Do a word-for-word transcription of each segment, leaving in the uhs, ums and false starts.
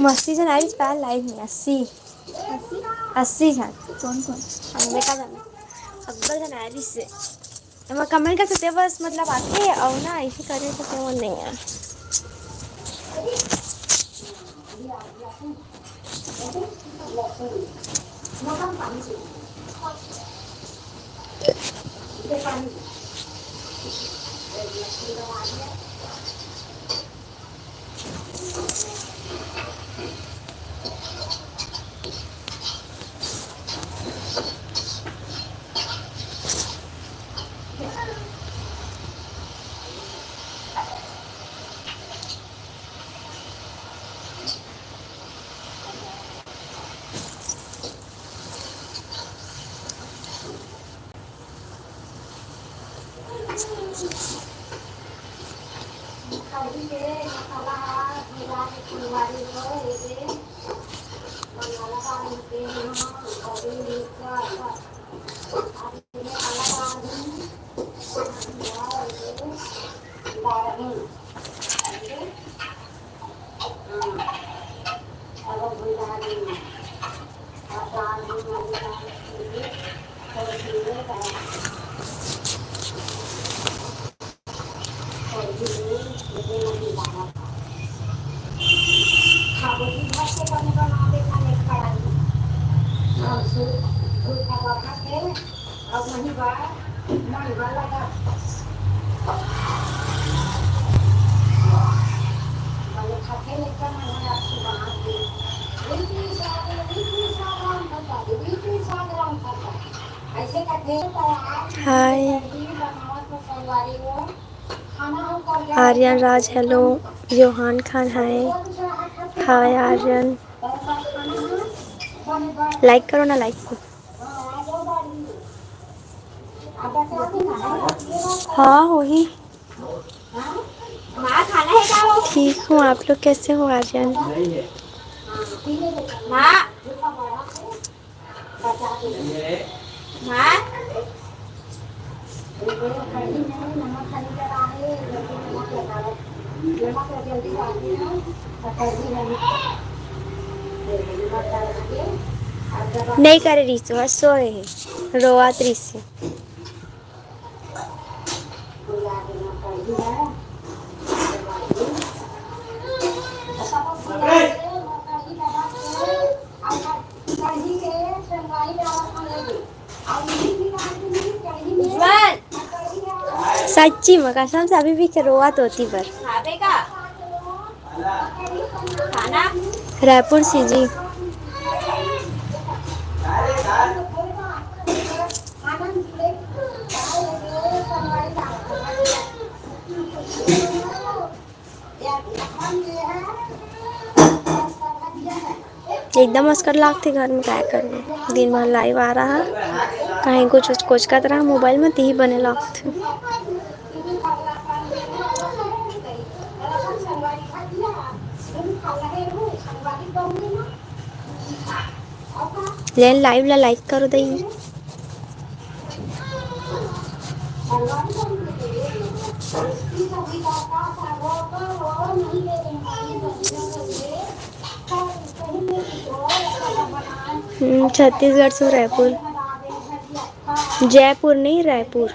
अस्सी झन आइस पहले लाइव में, अस्सी। अस्सी? अस्सी झन। कौन कौन? हम देखा जाना। अब्बल झन आइस से। एमा कमेंट कर सकते हो, बस मतलब आके अउ ना ऐसे करे तो केवल नहीं है। हाय। आर्यन राज, हेलो। योहान खान, हाय। हाय आर्यन। लाइक करो ना, लाइक को। हाँ, होही। ठीक हूँ, आप लोग कैसे हो आर्यन? नहीं करे रिसो, सोए है, रोआत रिसो। सच्ची में कसम से अभी भी रोवत होती पर। रायपुर से जी। एकदम अस्कर लागथे घर में, काय करबो, दिन भर लाइव आ रहा, कहीं कुछ कोचकत रहा मोबाइल में, तिही बने लागथे। लेन लाइव ला लाइक करो दई। हम्म, छत्तीसगढ़ से रायपुर। जयपुर नहीं, रायपुर।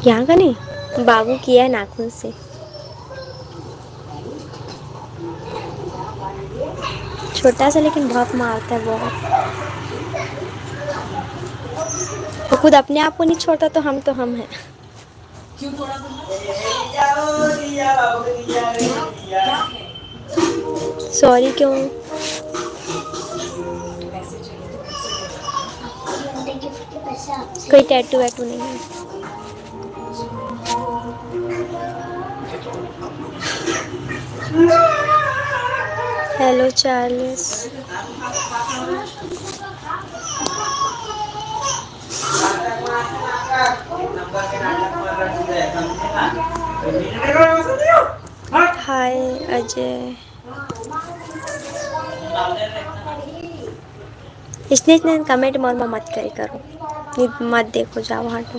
यहाँ का नहीं, बाबू किया है नाखून से। छोटा सा लेकिन बहुत मारता है, बहुत। वो खुद अपने आप को नहीं छोड़ता तो हम तो हम हैं। सॉरी क्यों? कोई टैटू वैटू नहीं है। Hello Charles. हाय अजय। इसने इसने कमेंट मोर में मत करे करो, मत देखो, जाओ हटो।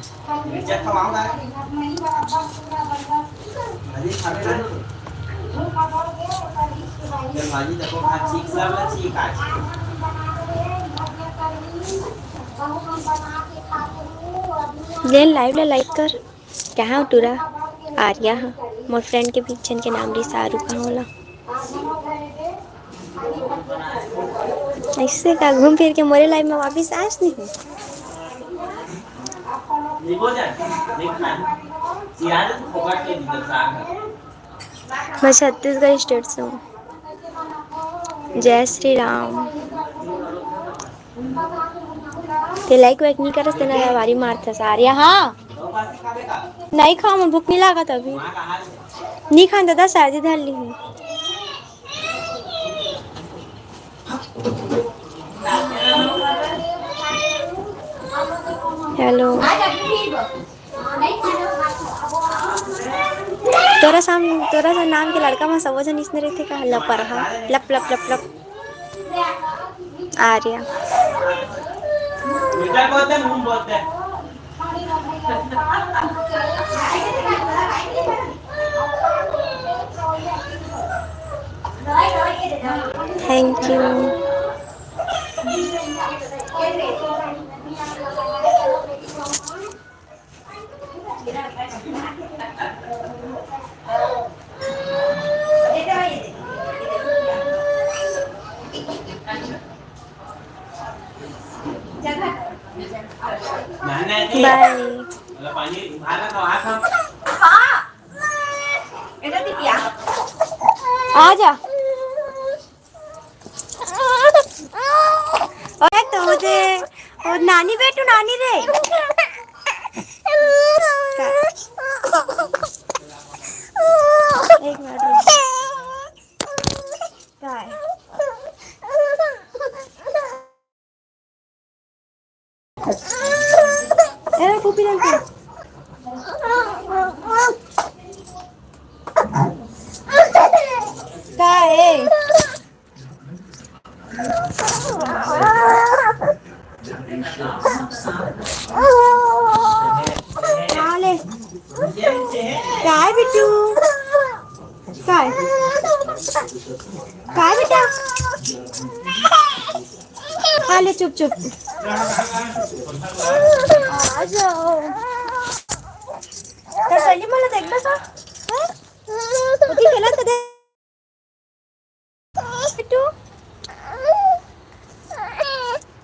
देन लाइव ला लाइक कर। कहाँ टूरा? आर्या ह। मोर फ्रेंड के बीच जन के नाम रही सारू कहाँ होला। ऐसे का घूम फिर के मोरे लाइफ में वापिस आस नहीं हो। मैं छत्तीसगढ़ स्टेट से हूँ। जय श्री राम। ते लाइक वाइक नहीं करस, तेना लवारी मारथस आर्या। हाँ, नहीं खाओ, मैं भूख नहीं लागत अभी। नहीं खान दादा, सर्दी धर ली हूँ। हेलो। तोरा साम-, तोरा सा नाम के लड़का मन सबो झन इसने रहिथे का? लपरहा, लप, लप, लप, लप। आर्या। Thank you. बाय। आ जा। ओए तो दे, ओ नानी बेटू, नानी रे। का-, एक मिनट रुक। काय? ए, पुपी रंग के। का ए? का ले? काय बिट्टू? काय? काय बेटा? खा ले चुप चुप। आ जाओ। तो सही मला देख बस। हाँ? होती खेलत कदे? बिट्टू?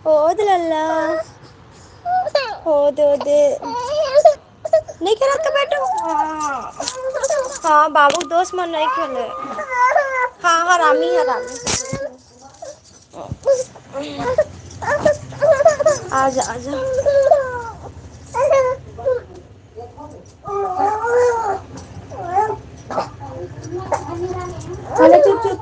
ओ दे लल्ला। ओ दे, ओ दे। नहीं खेलत का बेटू? हाँ। हाँ, बाबू दोस्त मन नहीं खेले। हाँ, हरामी, हरामी। आजा, आजा। चलो, चुप, चुप।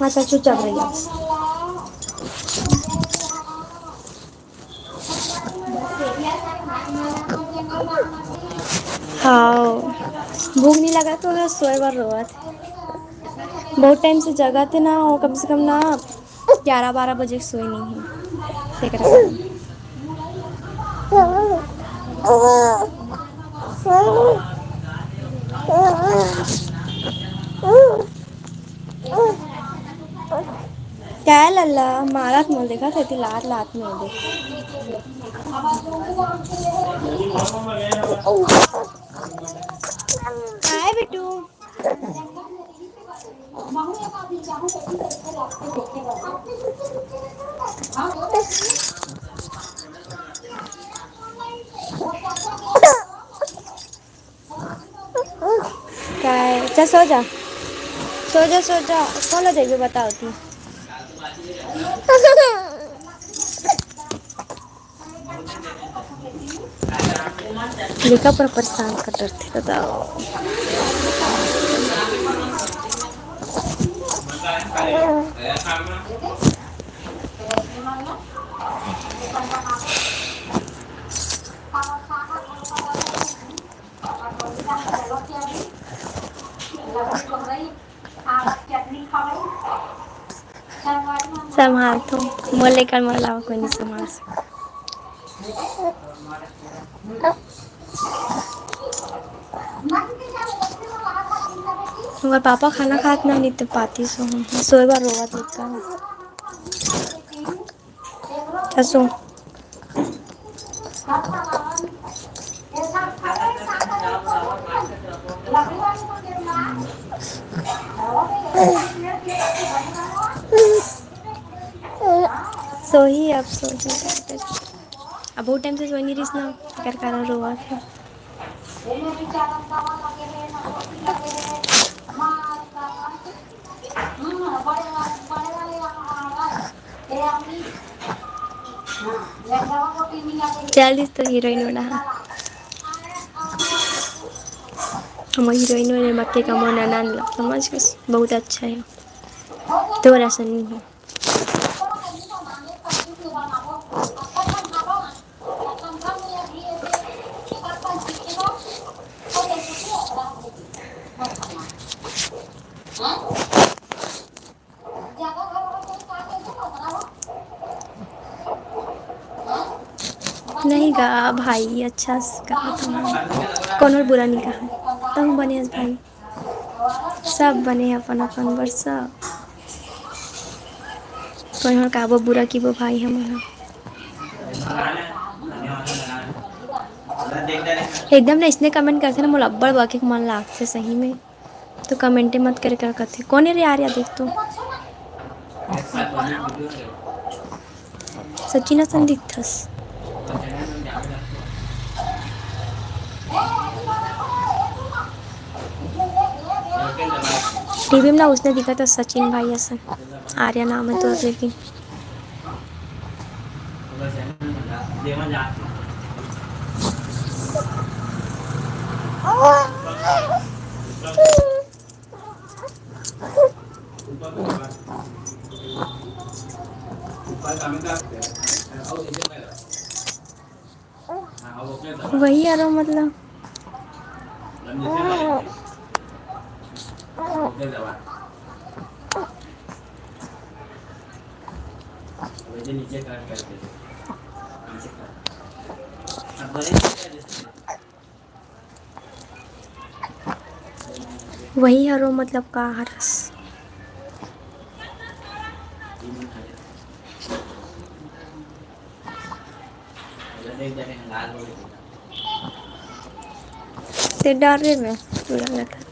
अच्छा, चुपचाप रहिए। हाँ, भूख नहीं लगा तो है, सोए बर रोवत। बहुत टाइम से जगा थे ना, वो कम से कम ना ग्यारह बारह बजे सोए नहीं है, तेकरा कारण। काय लल्ला, मारत मोल देखत हे, लात लात मोल देख। काय बिट्टू? काय? चल, सो जा। सो जा, सो जा। कौन हो जाइबे, बताओ ती। देखा, पूरा परेशान कर डरथे, बताओ। संभाल तो, मोर लेकर मोर अलावा कोई नहीं संभाल सकता। ओकर पापा खाना खात ना, नहीं तो पाती सो, सोए बर रोवत लइका। चल सो। सोही अब, सोही। अब बहुत टाइम से सोए नहीं रहिस ना, एकर कारण रोवत हे। चल दिस तो हीरोइन वाला हा। हमर हीरोइन वाले मक्के का मोर ननद ला, समझ गइस? बहुत अच्छा हे। तोर असन नहीं हे। नहीं गा भाई, अच्छा से कहा तुम, कोनो बुरा नहीं कहा, तहूँ बने हस भाई। सब बने अपन अपन बर सब। कोई हमर काबो बुरा किबो भाई हमन ह। एकदम ना इसने कमेंट करथे ना, मोला अब्बड़ बके के मन लागथे सही में। तो कमेंटे मत करे कर कथे। कोन ए रे आर्या, देख तो। सचिन असन दिखथस। टीवी में ना उसने दिखा था सचिन भाई असन। आर्या नाम है तो, लेकिन वही यारो, मतलब। वही हरो, मतलब, का हरस। ते डर रे में पूरा लगा।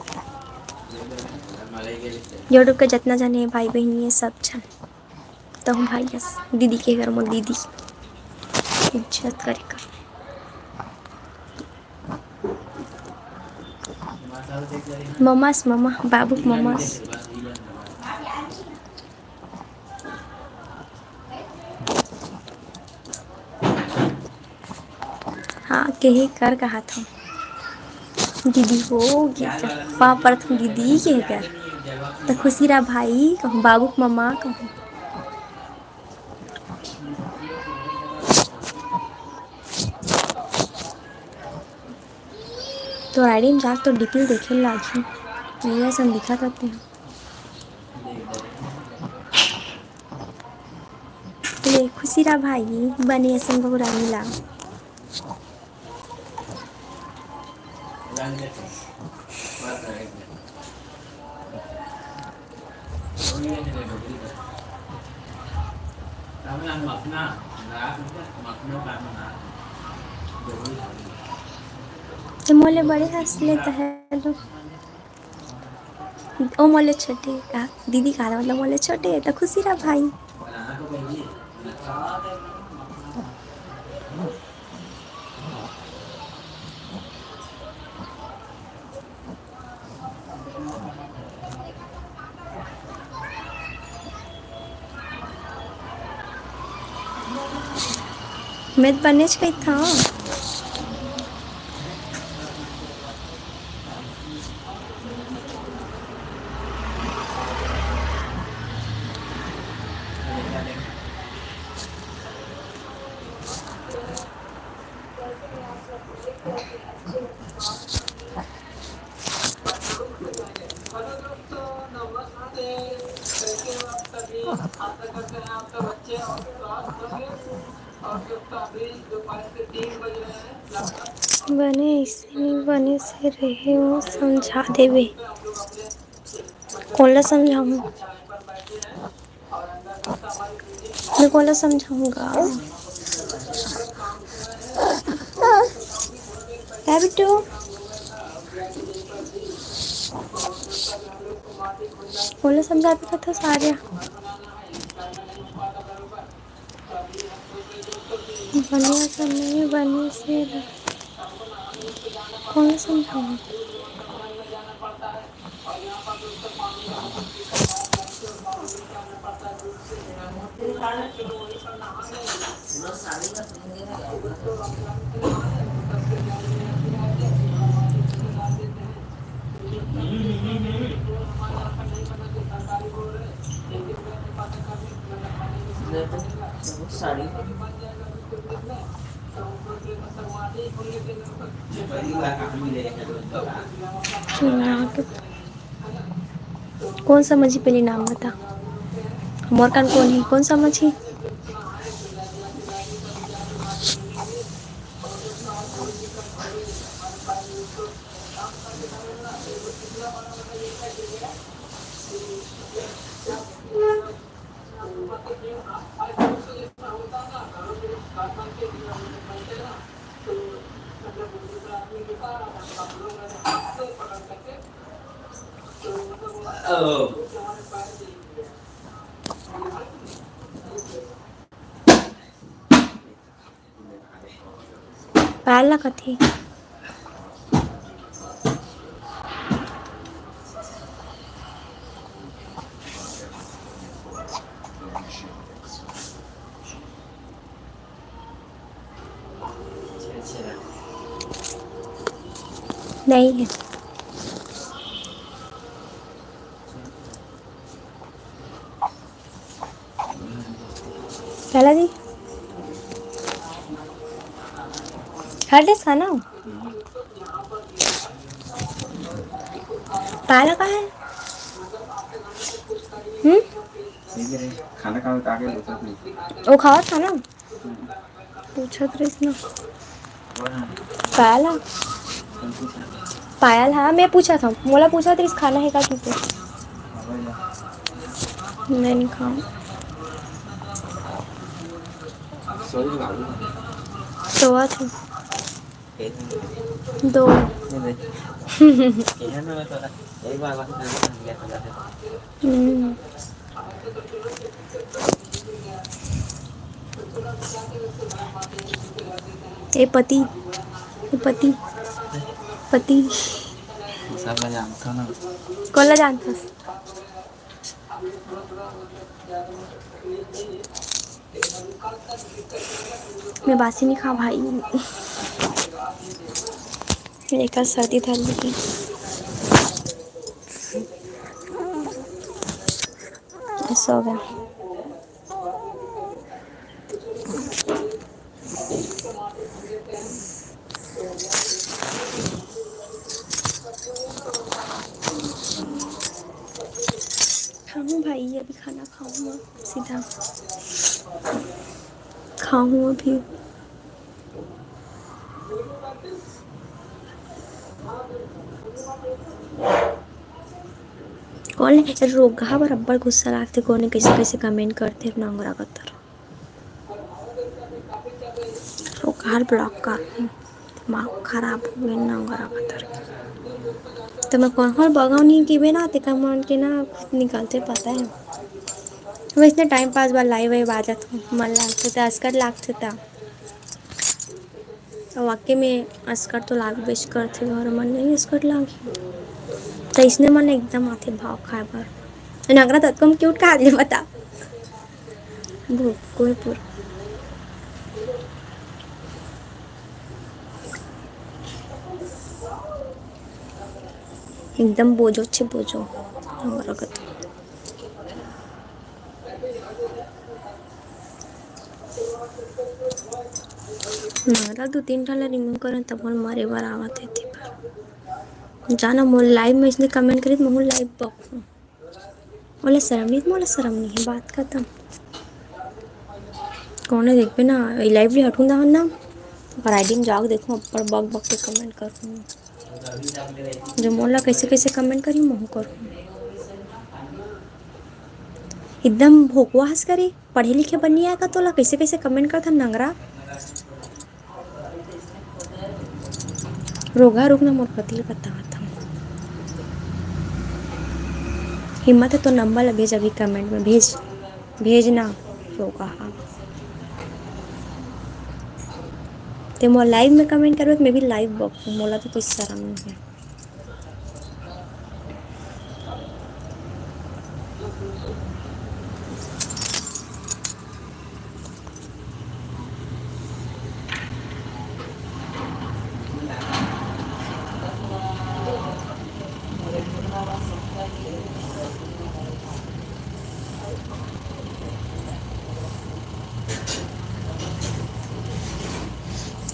YouTube के जितना जने भाई बहनी है, सब झन। तो हम भाई यस, दीदी के घर में दीदी इज्जत करे कर। ममास, ममा, बाबूक ममास। हाँ, केहे कर कहा था। दीदी हो गया क्या? वहाँ पर तुम दीदी केहे कर। तो खुशी रहा भाई, कहूँ बाबूक ममा, कहूँ। तोर आईडी में जाके तो डीपी देखे लागही। मेरे असन दिखत हते। ले खुशी रहा भाई, बने असन बहुरानी ला। ते मोले बड़े हंस लेता है लो। ओ मोले छोटे का दीदी का, मतलब मोले छोटे तो खुशी रहा भाई। मैं तो बनेच कहिथंव। बने ऐसे नहीं, बने से रहे हो, समझा देवे। कोन ला समझाऊं? मैं कोन ला समझाऊंगा? क्या बिट्टू? कोन ला समझाबे कथा सारे? बने समय बने से रह-, कोन ला समझाऊं? कोन समझी? पहले नाम बता। मोर कान कोन हे? कोन समझी? पायल ला कथे। नहीं है। पहला जी, हर डेज खाना हो? पहला का है? हम्म? खाना खा के वो खावा था ना? पूछत रहिस ना। पायल हा? पायल हा, मैं पूछत हूँ, मोला पूछत रहिस खाना है का किसे? मैं नहीं खाऊँ। सोवत हूँ। दो। हम्म। ए पति, ए पति, पति। सब ला जानथो ना। कोन ला जानथस? मैं बासी नहीं खा भाई। एकर सर्दी धर लेके। ऐसा हो गया। खाऊं भाई, अभी खाना खाऊं मैं सीधा। खाऊं अभी। कोन ले रोगहा बर अब्बड़ गुस्सा लागथे, कोने कैसे कैसे comment करथे अपना अंगरा कतर। रोगहा block कर, दिमाग खराब हो गए ना अंगरा कतर। तो मैं कोन हर बगाव नहीं किबे ना, तेकर मन के ना खुद निकलते पता है। वैसने time pass बर live वाइव आ जात हूँ, मन लागथे त अस्कर लागथे त। अउ वाकई में अस्कर तो लागबेच करथे, घर मन नहीं अस्कर लागही। त इसने मन एकदम आथे भाव खाए बर। नगरा ततको cute कहा ले बता। भूख कोई पूरा। एकदम बोजो छे बोजो। नंगरा कत। नंगरा दू तीन ठन ला remove करन, तब मोर मरे बर आवत हे एती बर। जाना मोर live में इसने comment करिस, महू live बकहूँ। मोला शरम नहीं, मोला शरम नहीं है, बात खत्म। कौन है देखबे ना, ये लाइव ले हटूँ दा ना, ओकर आईडी में जाके देखूँ, अब्बड़ बक बक के कमेंट करूँ। जो मोला कैसे कैसे कमेंट करी, महू करूँ। एकदम भोकवा हस करे, पढ़े लिखे बर नहीं आय का तोला, कैसे कैसे कमेंट करथन नंगरा। रोगा रुक ना, मोर पति ल बतात हूँ। हिम्मत है तो नंबर ला भेज अभी कमेंट में, भेज, भेज ना। रोगा, हाँ। ते मोर लाइव में कमेंट करबे तो मैं भी लाइव बकूँ, मोला तो कोई शरम नहीं है।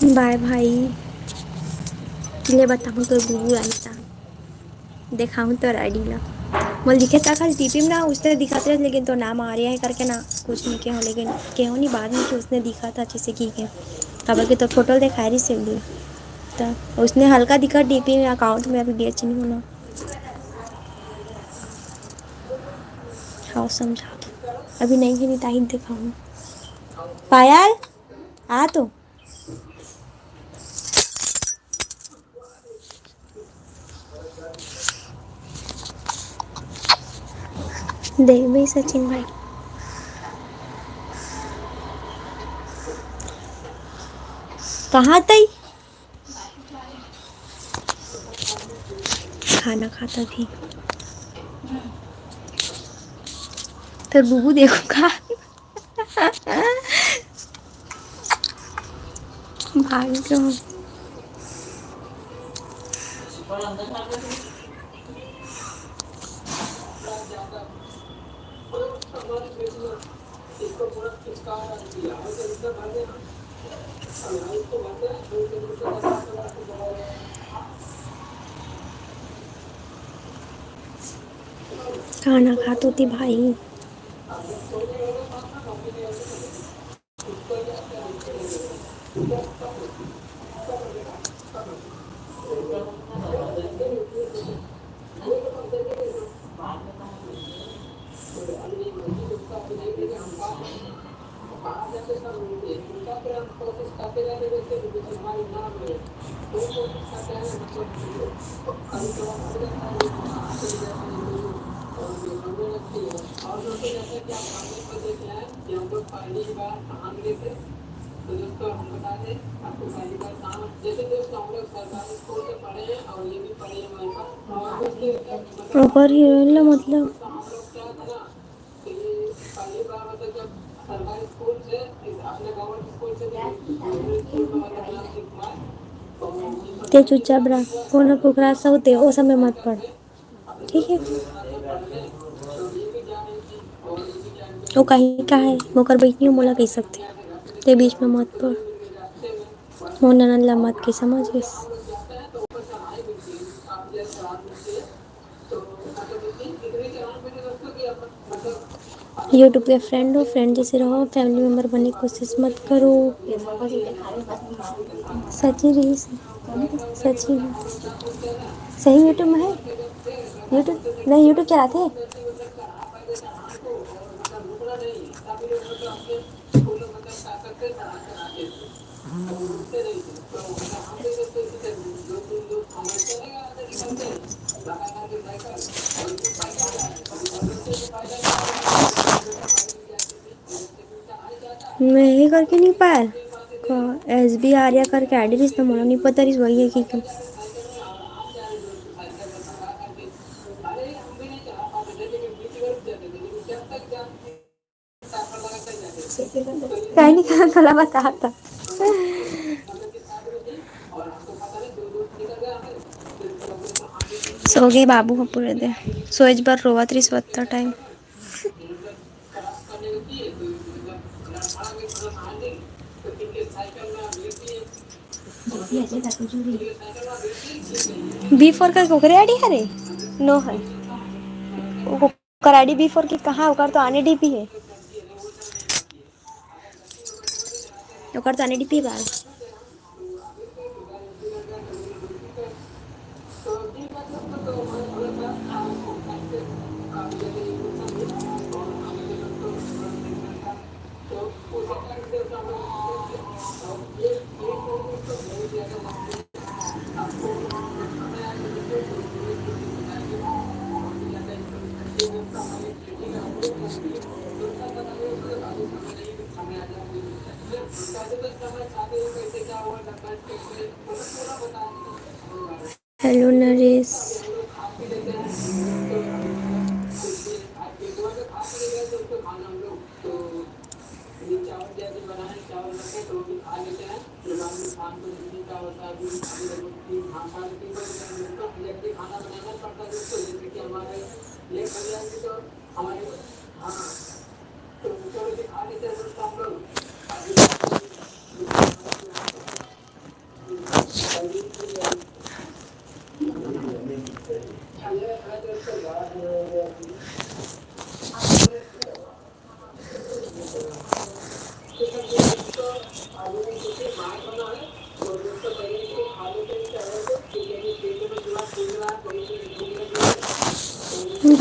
बाय भाई। ले बताऊँ तो बुबू आई था। देखाऊँ तोर आईडी ला। मोला दिखे था खाली टीपी में ना, उसने दिखाते रहे, लेकिन तो नाम आ रहा है करके ना, कुछ नहीं कहो, लेकिन कहो नहीं बाद में कि उसने दिखा था अच्छे से की के। काबर के तो फोटो दिखा रही से भी। तो उसने हल्का दिखा टीपी में, अकाउंट में अभी गेच नहीं होना। हाँ, समझा दो। अभी नहीं है, नहीं ताही दिखाऊँ। पायल, आ तो। देखबे सचिन भाई। कहाँ तई? खाना खाता भी। तो बुबू देखो का। भाग गयो। खाना खात होती भाई। ओकर हीरोइन ला मतलब ते चुपचाप रह, कोनो कुकरा सा होते, ओ समय मत पढ़, ठीक है? ओ कहीं का है, मोकर बहिनी हो, मोला कह सकते, ते बीच में मत पढ़, मोर ननद ला मत के, समझ गइस? YouTube के फ्रेंड हो, फ्रेंड जैसे रहो, फैमिली मेंबर बनने की कोशिश मत करो। सची रही से, सची रही। सही YouTube में है? YouTube नहीं, YouTube चलाते हैं। मैं ये करके नहीं पायल। एस बी आर्या करके आईडी रिस, तो मोला नहीं पता रिस, वही है कि क्यों। काहे नहीं कहा, तोला बता था। सो गए बाबू ह पूरे दे। सोच बर रोवत रिस वत्ता टाइम। बी फोर का ओकरे आईडी हरे? नो है। ओको ओकर आईडी बी फोर के कहाँ? ओकर तो आने डीपी है, ओकर तो आने डीपी बा। हेलो नरेश।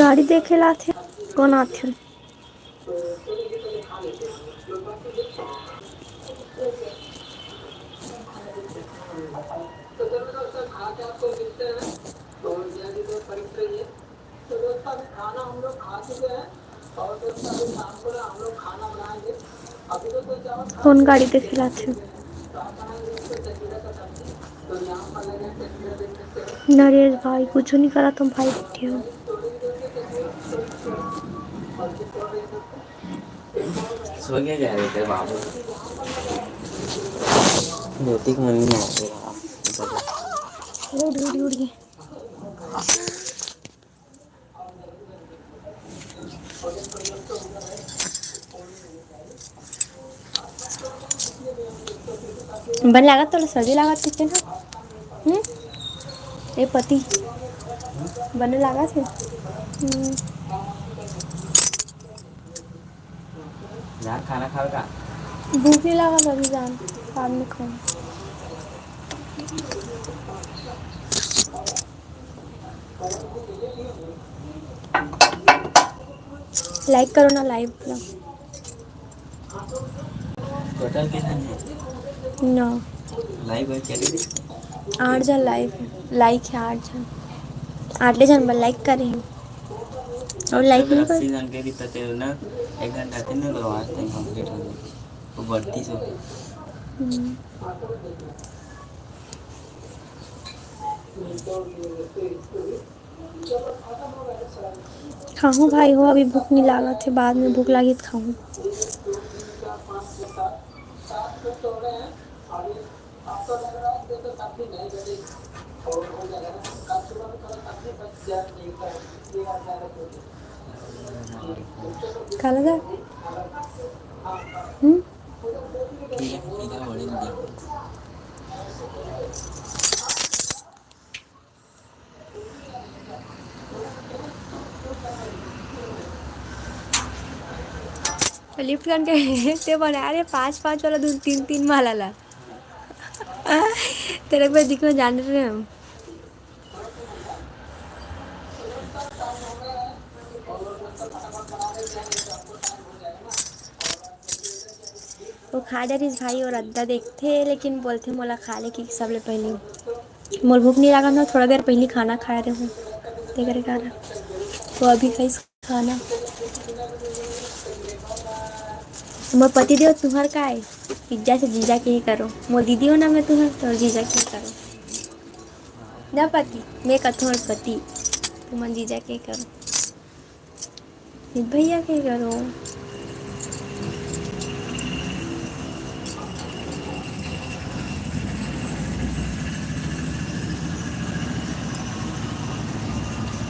गाड़ी देखे ला आथे, कौन आथे? कौन गाड़ी देखे ला आथे? नरेश भाई, कुछ नहीं करा तुम भाई, बैठे हो। सो गया क्या रे तेरे बाबू? ज्योति की मम्मी आ गई। उठ, उठ, उठ गई। बने लागत तोला सर्दी लागत किथे ना? हम्म? ए पति, बने लागत हे? हम्म। यार, खाना खावे का? भूख नहीं लागत अभी जान, बाद में खाऊँ। लाइक करो ना लाइव ला। टोटल के झन हे? नौ। लाइव है, चलिए देखते हैं। आठ झन लाइव है, लाइक है आठ झन। आठ ले झन बर लाइक करे हैं। और लाइक अगर नहीं कर अस्सी झन के भी तो तेरे ना एक घंटा तीन दिन करवा देते हैं, complete हो जाएगी। वो बढ़ती सो। हम्म। खाहूँ भाई हो, अभी भूख नहीं लागत हे, बाद में भूख लागी त खाहूँ। काला जा? हम्म? ठीक है, ठीक है, बड़ी जल्दी। लिफ्ट करके ते बना रहे पाँच पाँच वाला, दो तीन तीन वाला ला। तेरे को दिखना जान रहे हम। वो खा डरिस भाई, और अद्धा देखथे, लेकिन बोलथे मोला खा ले, कि सबले पहले मोर भूख नहीं लागत ना, थोड़ा देर पहले खाना खाए रहे हूँ, तेकरे कारण। तो अभी खाइस खाना। मोर पति देव तुहर का है? इज्जा से जीजा के ही करो। मोर दीदी हो ना मैं तुहर, तो जीजा के ही करो ना पति। मैं कथों पति, तुमन जीजा के ही करो। भैया के करो।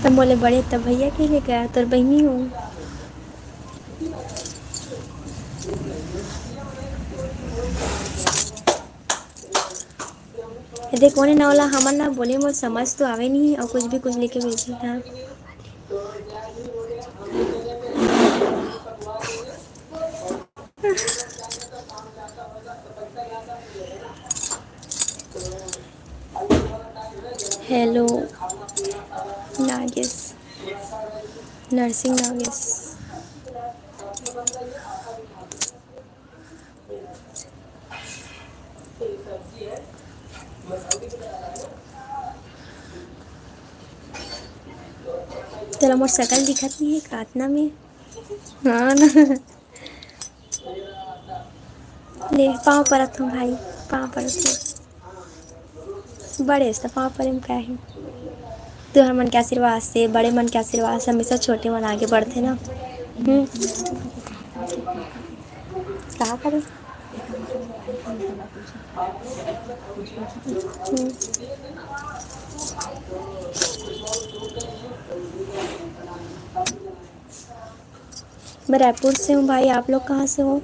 तब बोले बड़े, तब भैया के लेकर तोर बहनी हो। ये देख, कोने ना वाला हमन ना बोले, मोर समझ तो आवे नहीं, और कुछ भी कुछ लेके भेजी, हाँ। Hello Nagesh, nursing Nagesh. तेला मोर शकल दिखत नहीं है कातना में? हाँ ना। ले, पाँव परत हूँ भाई, पाँव परत हूँ। बड़े से पाँव परे में का है? तुहर मन के आशीर्वाद से, बड़े मन के आशीर्वाद से हमेशा छोटे मन आगे बढ़थे ना। हम्म। का करे? हम्म। मैं रायपुर से हूँ भाई, आप लोग कहाँ से हो?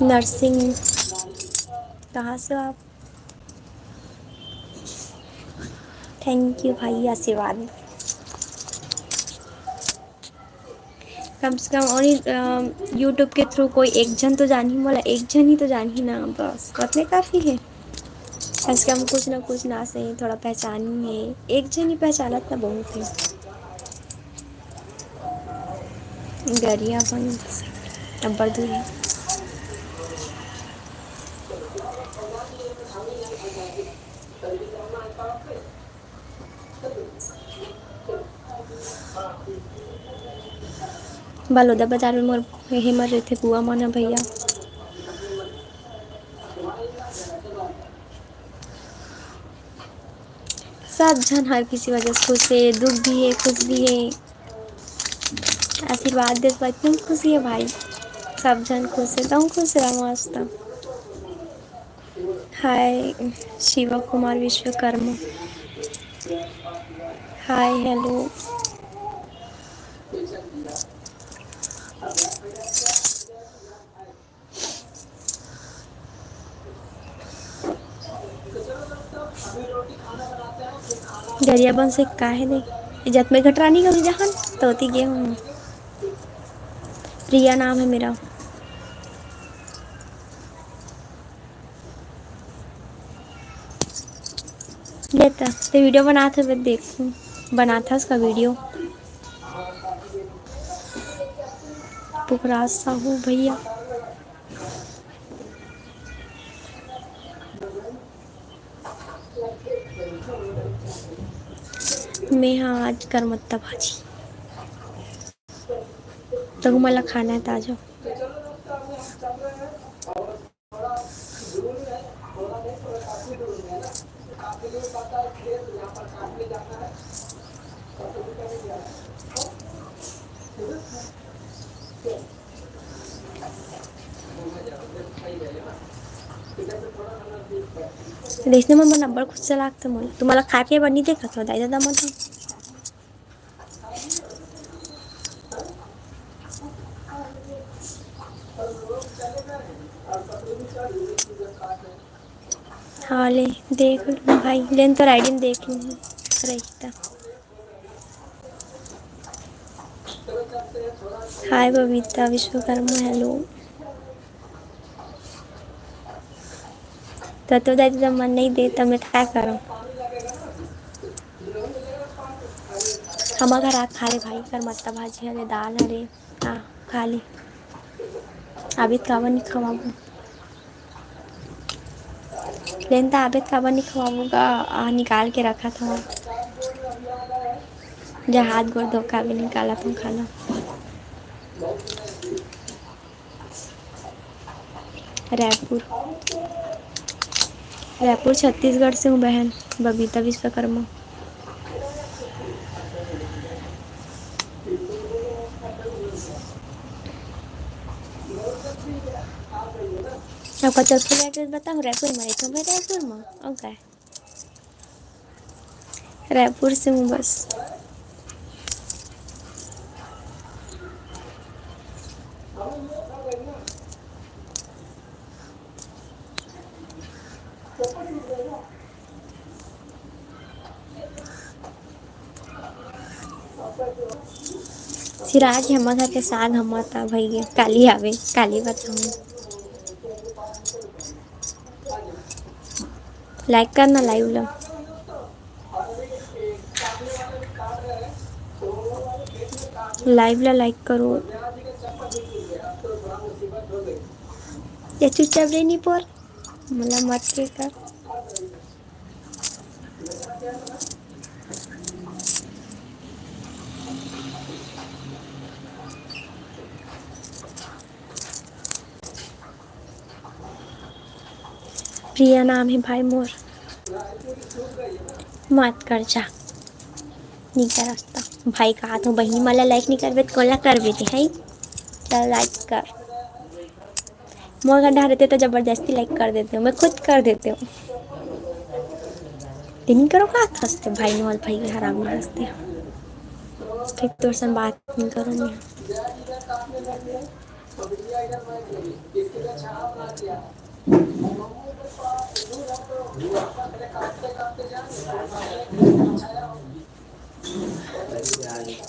नर्सिंग, कहाँ से हो आप? थैंक यू भाई, आशीर्वाद। कम से कम only, अम, YouTube के through कोई एक झन तो जानही मोला, एक झन ही तो जानही ना, बस ओतने काफ़ी है। कम से कम कुछ ना कुछ ना से थोड़ा पहचानी है, एक झन ही पहचानत ना बहुत है। गरियाबंद अब्बड़ दूर है। बलौदा बाजार में मोर यही मर रहिथे बुआ मन ह भैया। सब झन हर किसी वजह से खुश हे, दुख भी हे, खुश भी हे। आशीर्वाद देत बा, एकदम खुशी हे भाई। सब झन खुश हे, तहूँ खुश रह मस्त। हाय शिवा कुमार विश्वकर्मा। हाय, हेलो। गरियाबंद से का हे दे? जतमे घटरानी के जहन तो ओती गे हूँ। प्रिया नाम है मेरा। ले त, ते वीडियो बनात हवे, देखूं, बनात हस का वीडियो? पुखराज साहू भैया। मैं हाँ आज करमत्ता भाजी। तो हमन ला खाना है ताजा। देखने में मन अब्बड़ खुश से लागथे मोला। तुमन ला खाए पिए बर नइ देखत हो दाई ददा मन ह। हाँ ले, देख लूँ भाई, लेन तो आईडी में देख लूँ, रही त। हाय बबीता विश्वकर्मा, हेलो। तो, तो दाई ददा मन नइ दे, त मैं का करंव? हमर घर आ खा ले भाई, करमत्ता भाजी हरे, दाल हरे, आ, खा ले। अभी काबर नइ खवाबो? लेन त आबे त काबर नइ खवाबो गा? आ, निकाल के रखत हवं। जा हाथ गोड़ धो के आबे, निकालत हवं खाना। रायपुर, रायपुर छत्तीसगढ़ से हूँ बहन, बबीता विश्वकर्मा। आपका चौथी एड्रेस बताओ, रायपुर में, एक तो मैं रायपुर में, और का है? रायपुर से हूँ बस। सिराज, हमर घर के साग हमर त भइया काली आवे, काली बताऊँ। लाइक करना, लाइव ला। Live ला like करो। या चुपचाप रही नहीं पोर, मोला मत के कर। प्रिया नाम हे भाई मोर। मत कर जा। नी करस त। भाई कहा तो बहिनी मला like नी करबे त कोला करबे ते, हैं? चल like कर। मोर घर डहर रहते तो जबरदस्ती like कर देते हो, मैं खुद कर देते हो। ते नी करो का हंसते भाई, मोर भाई के हराम हंसते। फिर तोर सन बात नी करो मैं।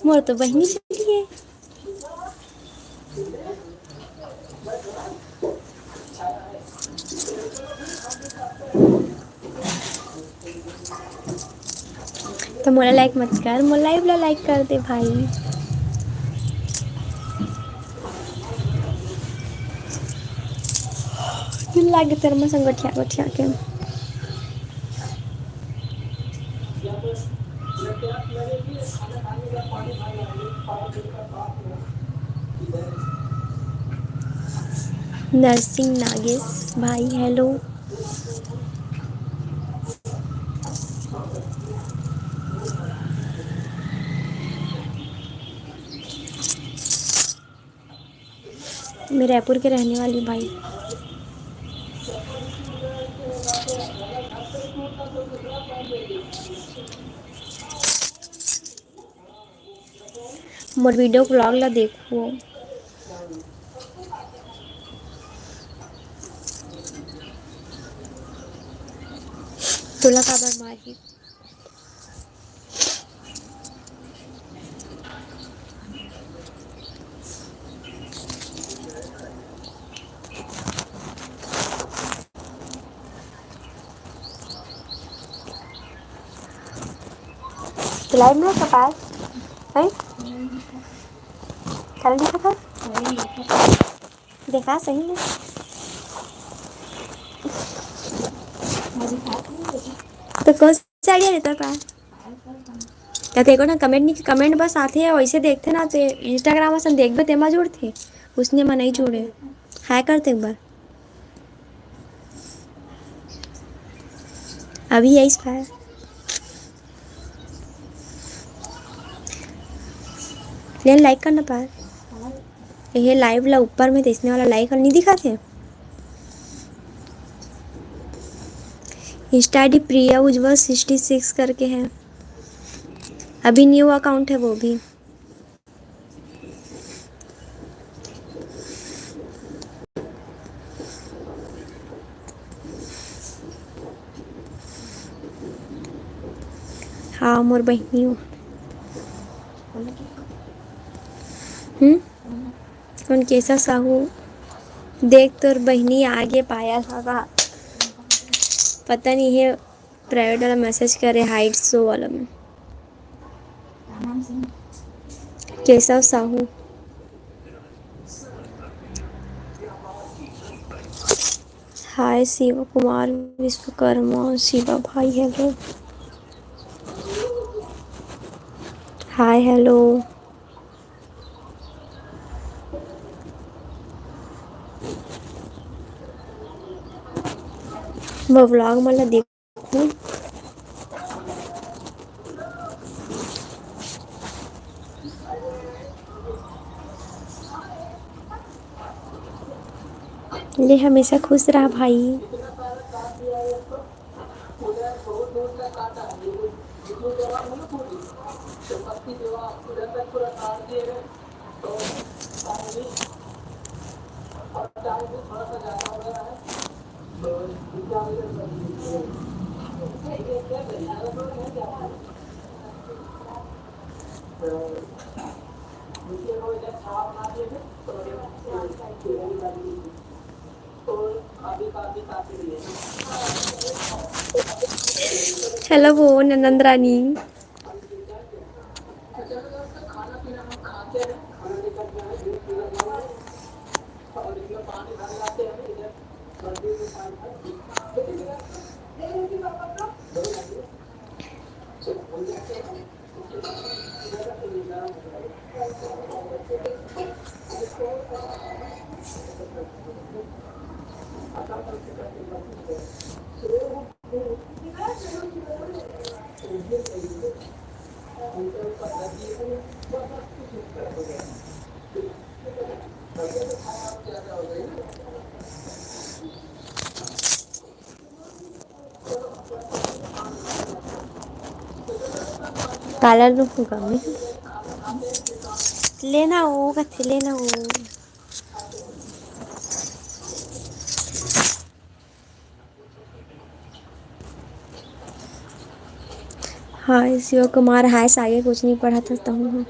मोर तो बहिनी चली गे। तो मोला like मत कर, मोर live ला like कर दे भाई। दिल लागे तेरे में संग गोठिया गोठिया के। नरसिंह नागेश भाई, hello। मैं रायपुर के रहने वाली भाई। मोर video vlog ला देखो। तोला काबर मारही? तो live में कपाल है? कल दिखा था? देखा सही में। तो कौन सा idea देता था? त तेको ना comment नहीं, comment बस आथे, वैसे देखते ना ते Instagram असन देखबे तेमा जुड़थे, उसने मा नहीं जुड़े। Hi करते एक बार। अभी यही पाया। ले like करना पार। ये live ला ऊपर में देखने वाला like नहीं दिखाते? Insta ID प्रिया उज्जवल sixty six करके है, अभी new account है वो भी। हाँ, मोर बहिनी हो। हम्म? कौन, केशव साहू? देख, तोर बहिनी आगे पायल हवा। पता नहीं है, private वाला message करे, hide show वाला में। केशव साहू। Hi शिव कुमार विश्वकर्मा, शिवा भाई, hello। Hi, hello। वो vlog मन ला देख ले, हमेशा खुश रह भाई। Hello बोन, आनंद रानी। काला लुक होगा मैं। लेना वो कथे, लेना वो। हाय शिव कुमार, हाय से आगे कुछ नहीं पढ़ा था तहूँ।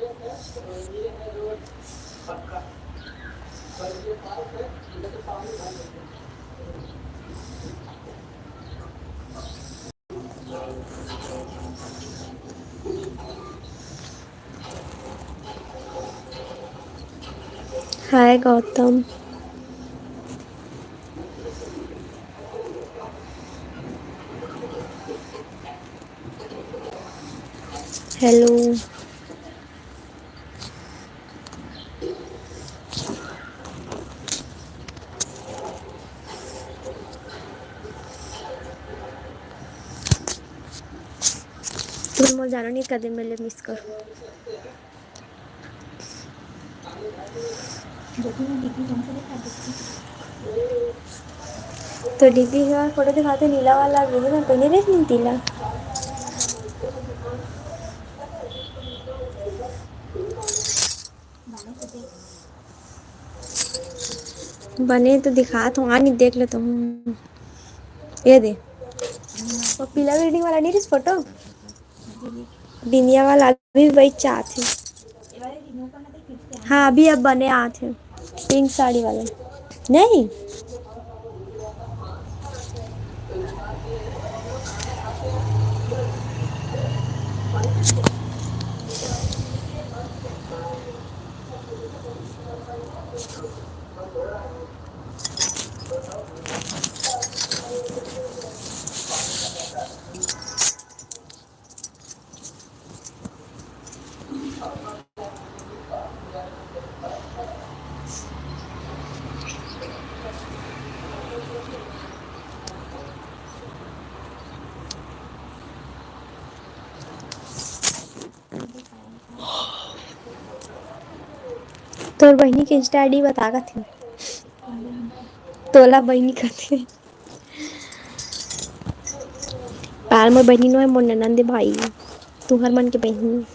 हाय गौतम। हेलो। तुम मोर जानो नहीं कदे मिले मिस कर। तो डीपी के फोटो दिखाते नीला वाला, वो ना पहने देख नहीं तीला। बने तो दिखात हूँ, आ नहीं देख ले तुम। ये दे, वो पीला बिल्डिंग वाला नहीं रिस फोटो, बिंदिया वाला अभी वही चाहत है। हाँ, अभी अब बने आत है पिंक साड़ी वाला। नहीं। तोर बहिनी के Insta ID बता कथे। तोला बहिनी कथे। पाल मोर बहिनी नो है, मोर ननंद भाई, तुहर मन के बहिनी।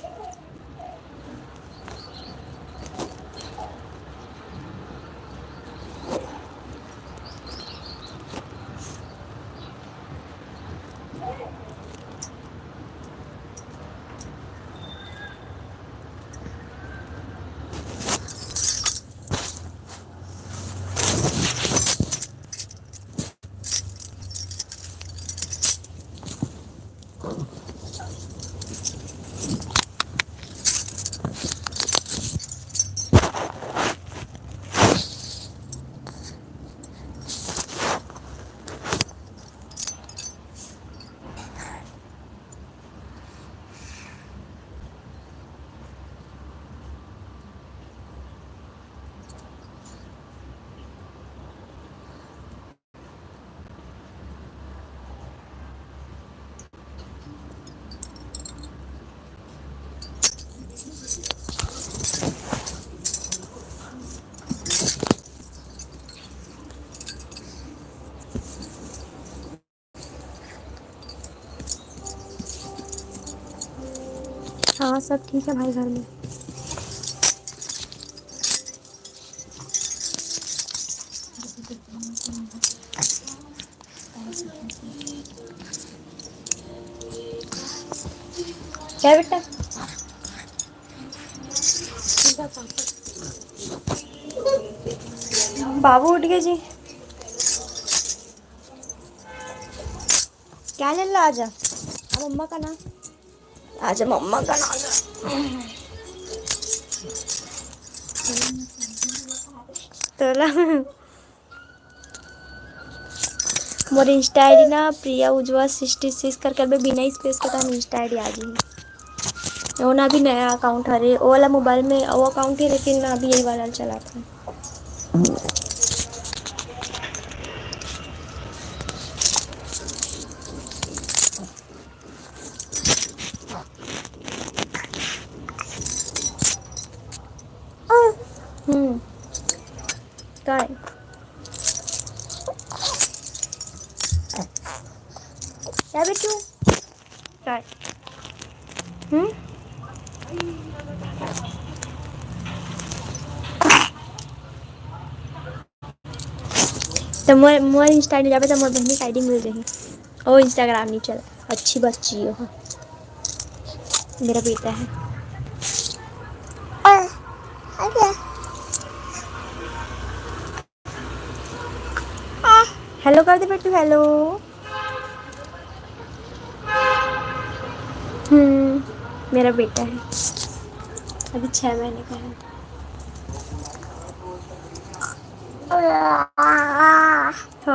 हाँ, सब ठीक है भाई घर में। क्या बेटा? बाबू उठ गए जी। क्या ले लो, आजा। अब मम्मा का ना, आजा मम्मा का ना, आजा। तोला मोर Insta ID ना प्रिया उज्जवल सिक्सटी सिक्स करके बे, बिना space के तोर Insta ID आ जाही। वो ना भी नया account हरे, वो वाला मोबाइल में वो account हे, लेकिन मैं अभी यही वाला चलात हूँ। हम्म। काय? क्या बेटू? काय? हम्म? तो मोर, मोर Insta ID जाबे तो मोर बहिनी के ID मिल जाही। ओ Instagram नहीं चला, अच्छी बच्ची हो। मेरा बेटा है। Hello कर दे बेटू, hello। हम्म, मेरा बेटा है, अभी छह महीने का है। तो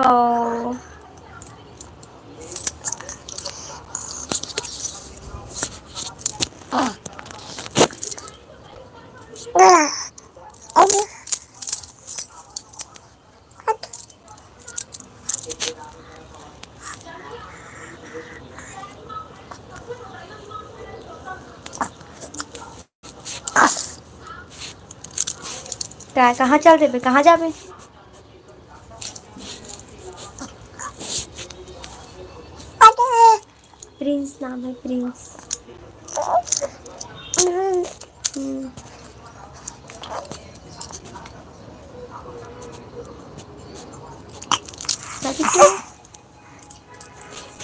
का, कहाँ चल देबे, कहाँ जाबे? प्रिंस नाम है, प्रिंस। हम्म।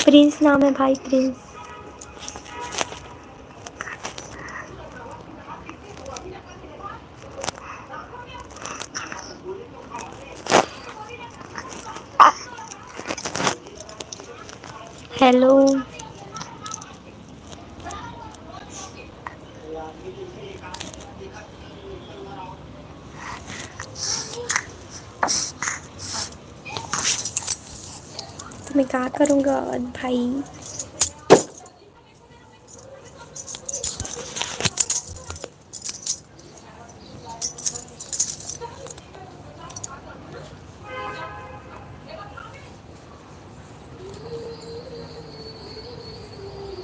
प्रिंस नाम है भाई, प्रिंस। Hello। तो मैं का करूँगा भाई?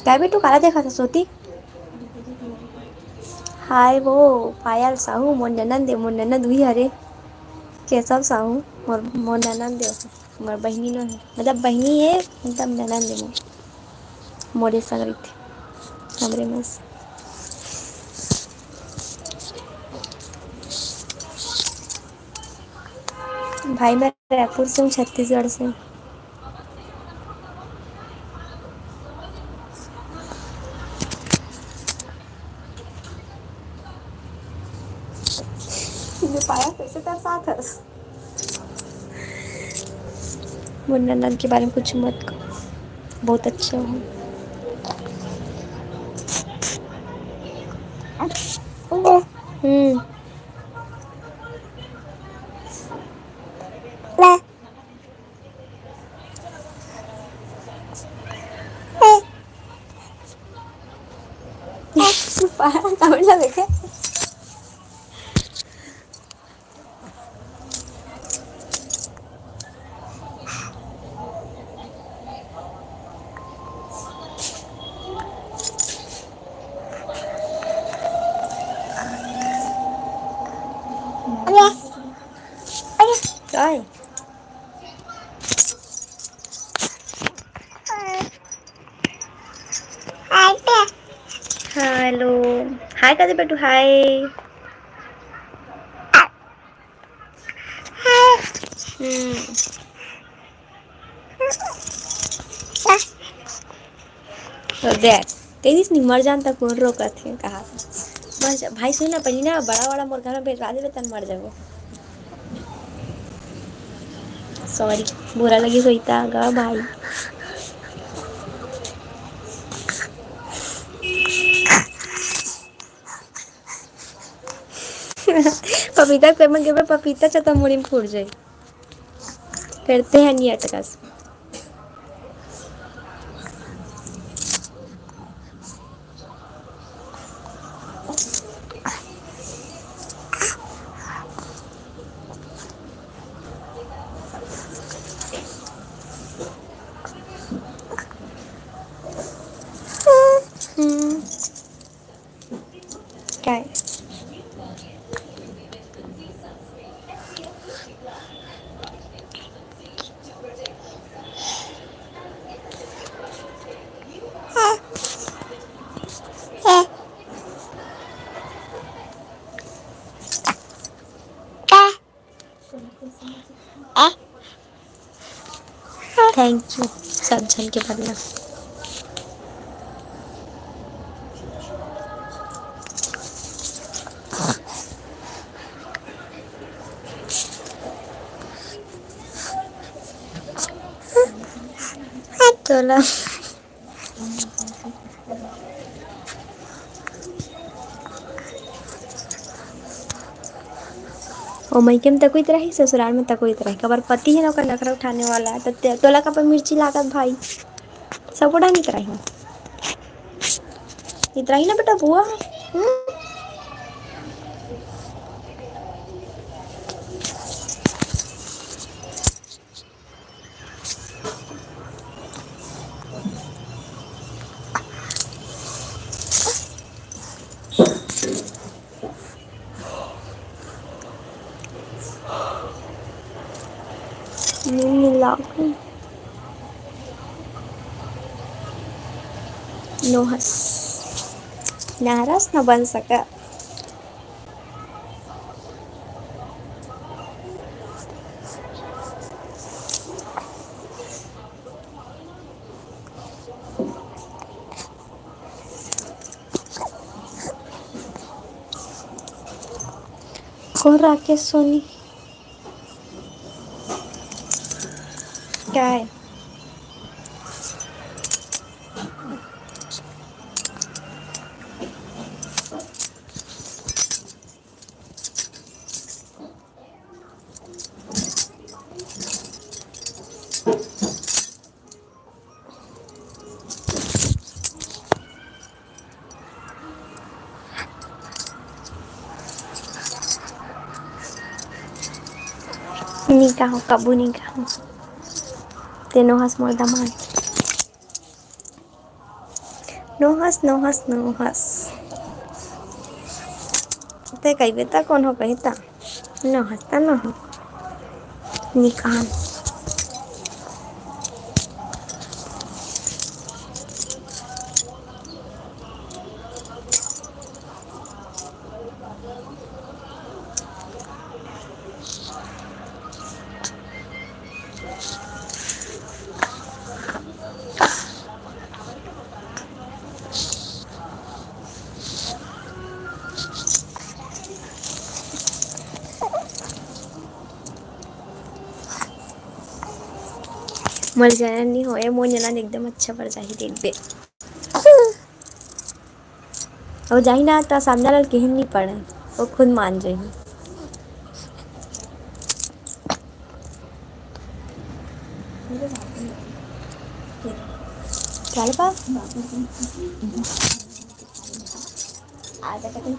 काय बेटू, काला देखत हस ओती? हाय वो पायल साहू, मोर ननंद ए, मोर ननंद उही हरे। केशव साहू, मोर, मोर ननंद ए, मोर बहिनी नो हे, मतलब बहिनी हे, मतलब ननंद ए मोर, मोरे संग रहिथे, हमरे मस। भाई मैं रायपुर से हूँ, छत्तीसगढ़ से। ये पाया कैसे तरसात हस? मोर ननद के बारे में कुछ मत कहो, बहुत अच्छा हो। हम्म। काय? Hello। हाय कर दे बेटू, हाय। हम्म। तो देख, कहिस नहीं मर जान त कोन रोकत हे, कहा था। बस भाई सुन ना, पहली ना बड़ा वाला मोर घर में भेजवा देबे, तन मर जाबो। Sorry, बुरा लगी होई ता गा भाई। पपीता के पेड़ में गिरबे, पपीता छतवा मुड़ी में फूट जाई। करते हैं नहीं अटकस। हम्म। काय? Thank you सब झन के बदला। तोला ओ मइके में तको इतरा ही, ससुराल में तको इतरा ही। काबर पति हे ना ओकर नखरा उठाने वाला, त ते-, तोला काबर मिर्ची लागत भाई? सब उड़ा नहीं इतरा ही। इतरा ही ना बेटा, बुआ। हम्म? नींद मिला। नोहस। नाराज ना बन सका। कोन राकेश सोनी? काय? नी कहो, कबू नी कहो। ते नोहस मोर दमाद। नोहस, नोहस, नोहस। ते कहिबे त कोनो कही त। नोहस त नोहस। निकाल। मोर जलन नहीं होए, मोर जलन एकदम अच्छा पर जाही देखबे। अउ जाही ना, त सामने वाला ल केहे ल नी पड़े, वो खुद मान जाही। चल बा। आ जा, कतई।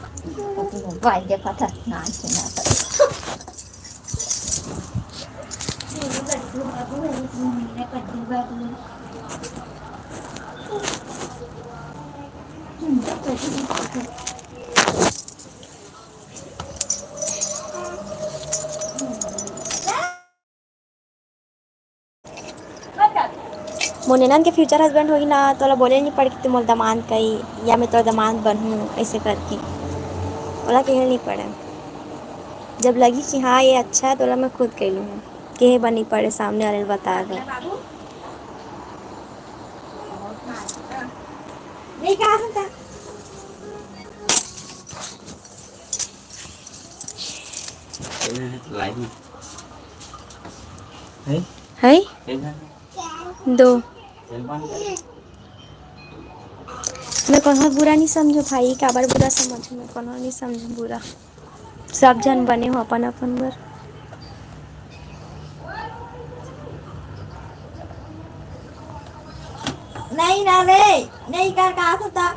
मोबाइल देखा था, नाच सुना था। मोर ननद के future husband होही ना, तोला बोले नहीं पड़े कि तू मोर दमांद कही या मैं तोर दमांद बनहूँ, ऐसे करके ओला कहे नहीं पड़े। जब लगी कि हाँ, ये अच्छा है, तोला मैं खुद कह लूँ, कहे बर नहीं पड़े, सामने वाले ल बता दो। नहीं कहा था। है? दो। मैं कोनो बुरा नहीं समझो भाई, काबर बुरा समझो, मैं कोनो नहीं समझो बुरा। सब झन बने हो अपन अपन बर। नहीं ना रे, नहीं कर का होता।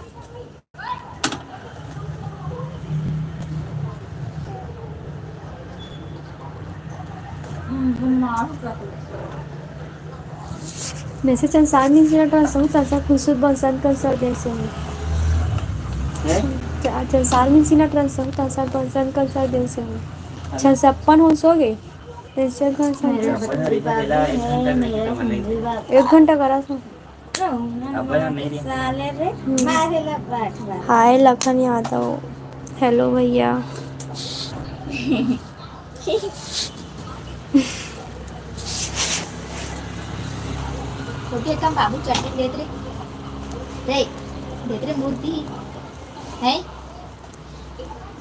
Message answer means not answer, answer खुशबू बंसल कंसल देश से हूँ। हैं? Answer means not answer, answer Bansal Kansal देश से हूँ। छन सप्पन हो सो गए। Answer कंसल मेरा देश से। बंदी बाबू है, मेरा बंदी बाबू। एक घंटा करा था। अब नहीं रही। साले रे, हम्म। मारे ला बात बात। हाय लखन यादव। हेलो भैया। छोटे कम बाबू चटनी देत रे। रे, देत रे मूर्ति। है?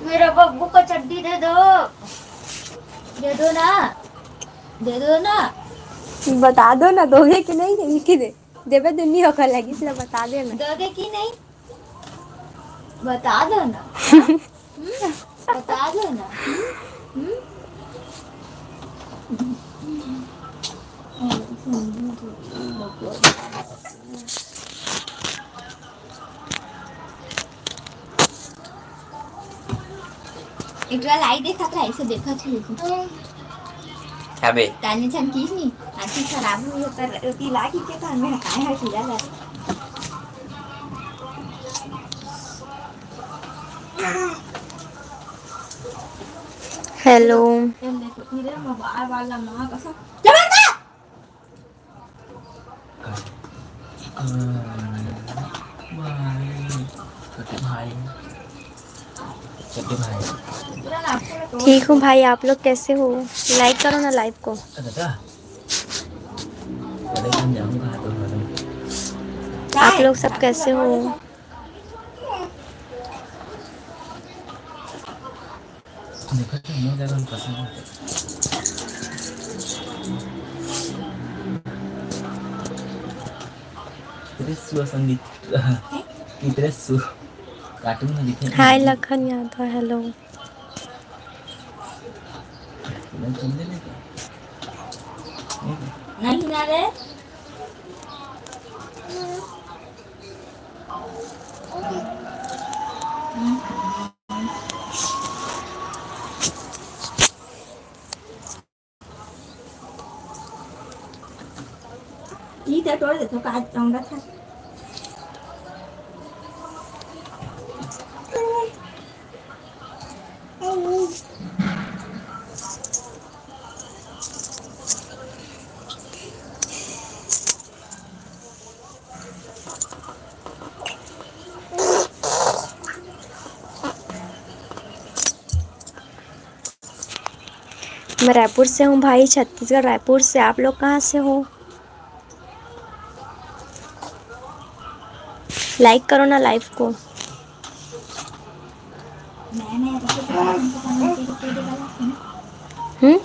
मेरा बब्बू का चड्डी दे दो। दे दो ना। दे दो ना। बता दो ना, दोगे कि नहीं? इनकी दे। देबे दुन्नी ओकर लगी, इसलिए बता दे ना। दोगे कि नहीं? बता दो ना। हम्म? बता दो ना। हम्म? हम्म? एक बार लाई देखा था, ऐसे देखा था। अबे। ताने छन किस नहीं, आंखी खराब हुई होकर रोटी ला की के था, मैं खाए हर खिला ला। हेलो। ठीक हूँ भाई, आप लोग कैसे हो? लाइक करो ना लाइव को। आप लोग सब कैसे हो? देखो तो मोर ज्यादा पसंद है। त्रिशु संगीत। की त्रिशु। कार्टून में दिखे। हाय लखन यादव, हेलो। नहीं ना रे। ई तो तोड़ दे तो काट चाहूंगा था। मैं रायपुर से हूँ भाई, छत्तीसगढ़ रायपुर से। आप लोग कहाँ से हो? लाइक करो ना लाइव को। हम्म।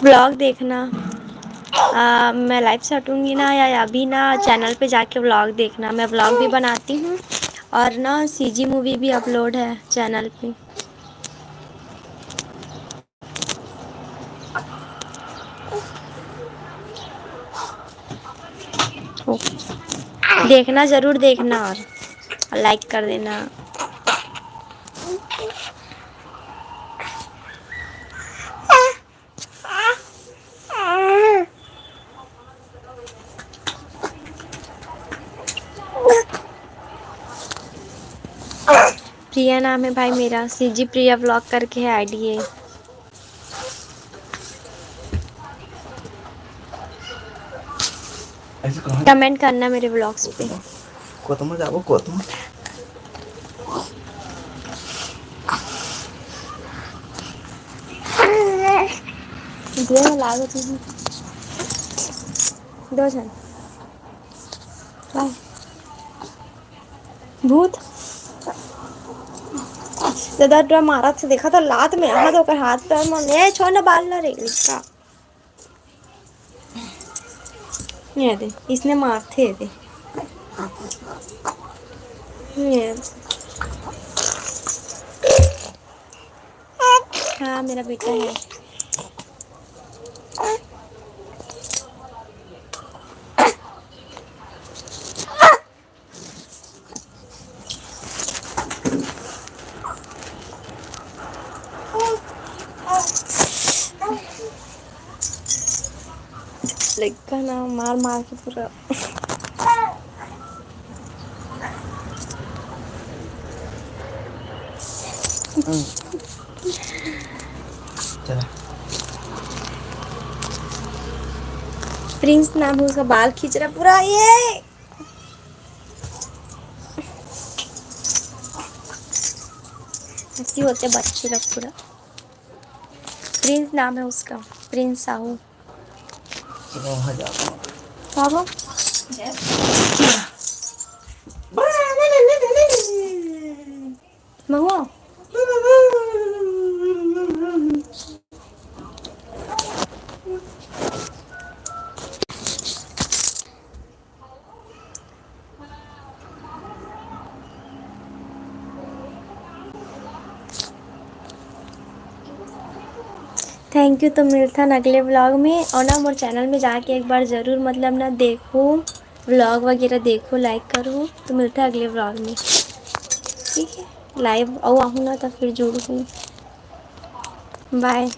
व्लॉग देखना। आ, मैं लाइव से हटूंगी ना या अभी ना, चैनल पे जाके व्लॉग देखना। मैं व्लॉग भी बनाती हूँ और ना सीजी मूवी भी अपलोड है चैनल पे। देखना, जरूर देखना और लाइक कर देना। प्रिया नाम है भाई मेरा, सीजी प्रिया व्लॉग करके है आईडी है। कमेंट करना मेरे व्लॉग्स पे। कोतमा जाबो, कोतमा। दे लागत है। दो झन। भूत। दादा, डरा मारत से देखा था लात में, यहाँ तो ओकर हाथ पैर में, ए, छोड़ ना बाल ना रे, इसका। ये दे, इसने मारथे दे। ये। हाँ, मेरा बेटा है। लइका ना मार मार के पूरा। प्रिंस नाम है उसका, बाल खींच रहा पूरा ये। ऐसी होते बच्चे लोग पूरा। प्रिंस नाम है उसका, प्रिंस साहू। बाबा। महुआ। Thank you। तो मिलथन अगले vlog में। और ना मोर channel में जाके एक बार ज़रूर मतलब ना देखो, vlog वगैरह देखो, like करो। तो मिलथन अगले vlog में, ठीक है? Live अउ आहूँ ना तो फिर जुड़हूँ। Bye।